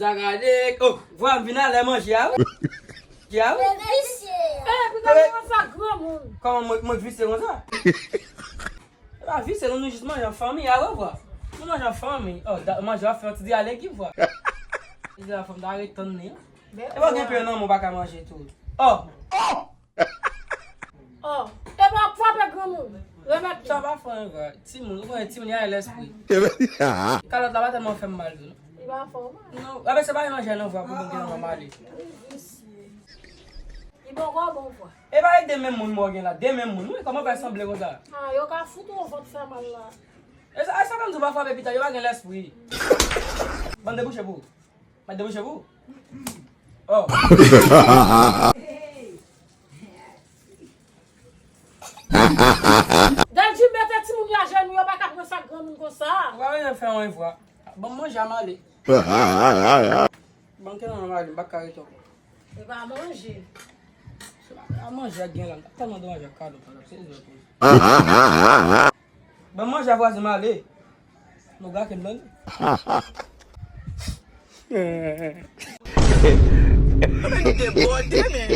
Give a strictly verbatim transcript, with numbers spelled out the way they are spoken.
Sa gade, oh, vwa m vin alè manje a wi. Manje a wi. Mwen visye. Eh, pou gade konsa granmoun. Kòman mwen, mwen visye konsa? E pa visye non, nou jis manje an fanmi, a wè vwa. Nou manje an fanmi. Oh, da, manje a fè yon ti dri a legim vwa. Ti dri a fanm ta ret tann li. E pa gen pye nan men w pa ka manje tou. Oh. Oh, e pa frape granmoun. Remèt li. Sa pa fè anyen vwa. Timoun, ou konnen timoun y a lespri. Kalòt la pa tèlman fè m mal tou non. Li pa fè w mal. Non, a, men se pa manje non vwa pou mwen gen nan manje. Li poko bon vwa. E pa de menm moun mwen gen la, de menm moun. Wi, kòman fè sanble konsa? Ah, yo ka fout ou vant fè mal la. E sa, e sa menm di w pa frape pita, yo pa gen lespri. Ban debouche pou ou. Ban debouche pou ou. Oh. Dadji mete timoun yo ajenou, yo pa ka pran sa granmoun konsa. Ou pa bezwen fè yon vwa. Ban m manje a m ale. Ban m kenbe nan manje, m pa ka rete ankò. Se pa manje. Se pa manje ak gen la. Tèlman de manje ak kado, kado, se zòt wi. Ban m manje a vwazen m ale. Nou gake m tande. Mwen debòde, men.